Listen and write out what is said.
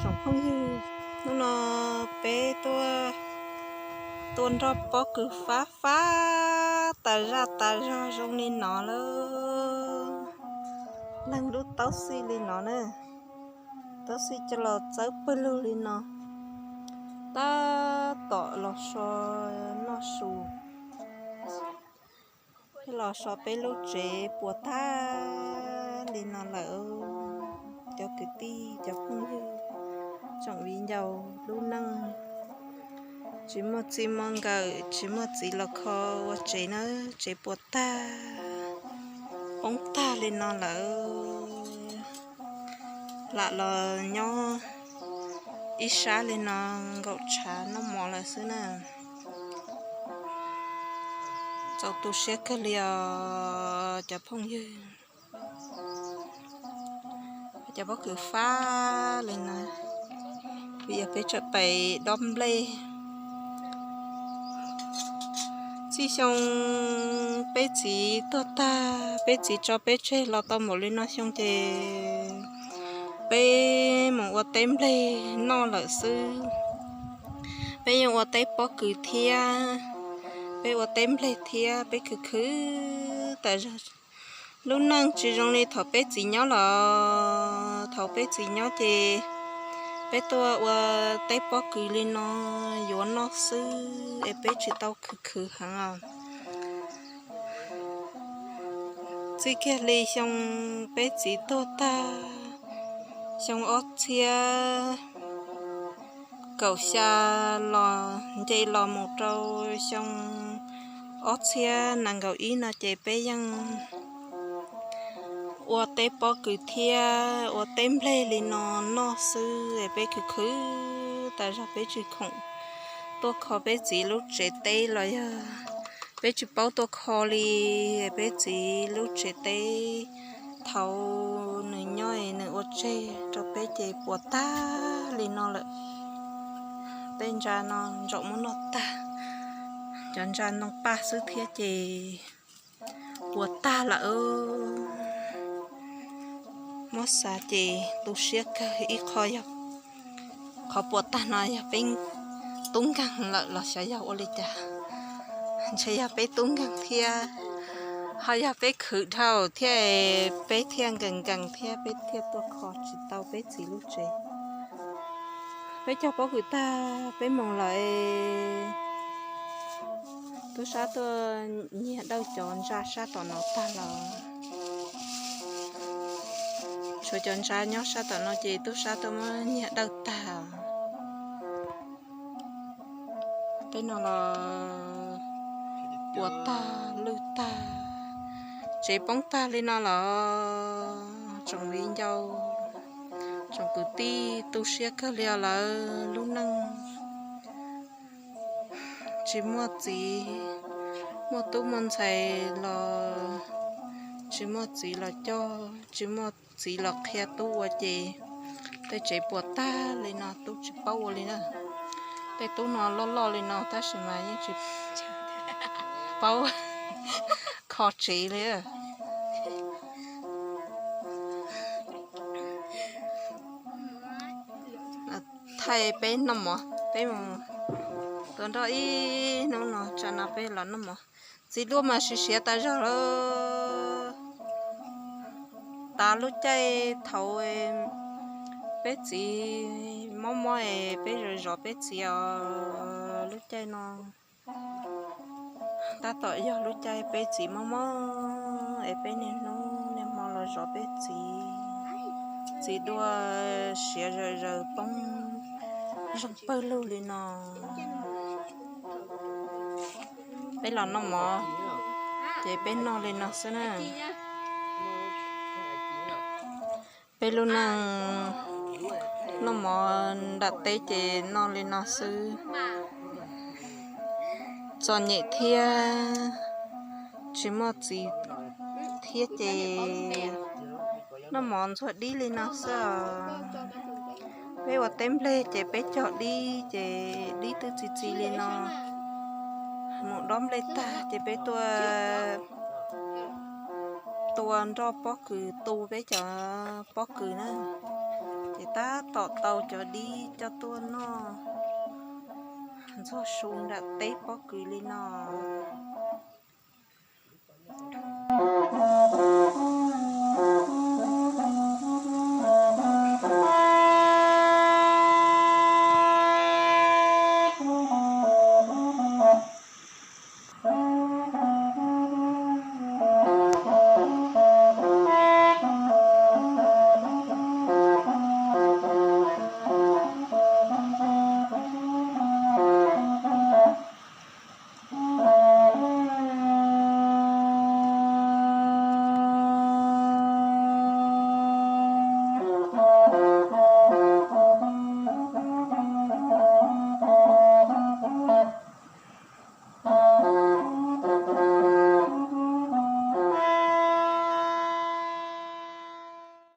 Tsoom phooj ywg, hnub no peb tuaj, tuaj nroj pob kws fab fab tas zaj tas zog zoo li no lawm. Leej lub taub xij li no na, taub xij coj los txawb pawg lug li no, tab tom los so noj su. Peb los so peb lub tsev puas tag li no lawm, cov kwv tij cov phooj ywg, tsoom viv ncaus lub neej, tsis muaj txij muaj nkawm, tsis muaj txiv los kho ua tsev na, tsev puas tag, poob tag li no lawm. Lam los nyob ib sab li no nkaum tshav noj mov lawm xwb na. Txaus tu siab kawg li os cov phooj ywg. Cov pob kws fab li no, vim yog peb tseem pais dob nplej. Txij xyoo peb txiv tuag tag, peb txiv tso peb tseg los tau npaum li no xyoo ces peb mus ua teb nplej noj lawm xwb. Peb yeej ua teb pob kws thiab, peb ua teb nplej thiab, peb khwv khwv tas zog. Lub neej tsis zoo li thaum peb txiv nyob los, thaum peb txiv nyob ces peb tuaj ua teb pob kws li no yuav noj xwb es peb tsis tau khwv khwv heev os. Txij kiag li xyoo peb txiv tuag tag, xyoo ob txhiab kaum xya los nce los mus rau xyoo ob txhiab nees nkaum ib no ces peb yeej ua teb pob kws thiab ua teb nplej li no noj xwb es peb khwv khwv tas zog, peb tsis khoom tuaj kho peb txiv lub tsev teb los yog peb tsis paub tuaj kho li. Peb txiv lub tsev teb thaum nws nyob es nws ua tseg rau peb ces puas tag li no lawm. Tej ntsa no ntsaum muab noj tag, cov ntsa ntoo paj xwb thiab ces puas tag lawm. Muab xav ces tu siab kawg. Ib qho yog, qhov puas tag no yog peb tub nkeeg lawm los xyov yog ua li cas, ntshe yog peb tub nkeeg thiab, ho yog peb khwv dhau thiab, peb thiaj nkees nkees thiab peb thiaj tuaj kho tsis tau peb txiv lub tsev. Peb cog pob kws tag peb mus lawm. Tub sab tuaj nyiag dawj cov ntsa sab tom no tag los, tshuav cov ntsa nyob sab tom no ces tub sab tuaj muab nyiag dawj tag. Tej no los puas tag lwj tag, tsev poob tag li no los tsoom viv ncaus, tsoom kwv tij tu siab kawg li os lawv lub neej. Tsis muaj txiv, muaj tub muaj ntxhais los tsis muaj txiv los coj, tsis muaj txiv los qhia tub ua ces tej tsev puas tag li no tub tsis paub ua li na. Tej tub no loj loj li no tab sis mas yeej tsis paub kho tsev li. Thaij peb noj mov, peb mus tua nroj ib hnub no, tsam no peb los noj mov. Txiv duaj mas siav siav tas zog lawm. Tav lub caij thaum peb txiv mob mob es peb zov zov peb txiv os. Lub caij no tab tom yog lub caij peb txiv mob mob es peb niaj hnub niaj hmo los zov peb txiv. Txiv duaj siav zawm zaws poob zoo pawg lug li no. Peb los noj mov ces peb noj li no xwb na. Peb lub neej noj mov nram teb ces noj li no xwb. Txom nyem thiab tsis muaj txiv thiab ces noj mov ntxuag dib li no xwb os. Peb ua teb nplej ces peb cog dib ces dib twb txi txiv li no. Mus dob nplej tag ces peb tuaj tua nroj pob kws tu peb cov pob kws na. Tab tom tau cov dib coj tuaj noj ntxuag su nram teb pob kws li no.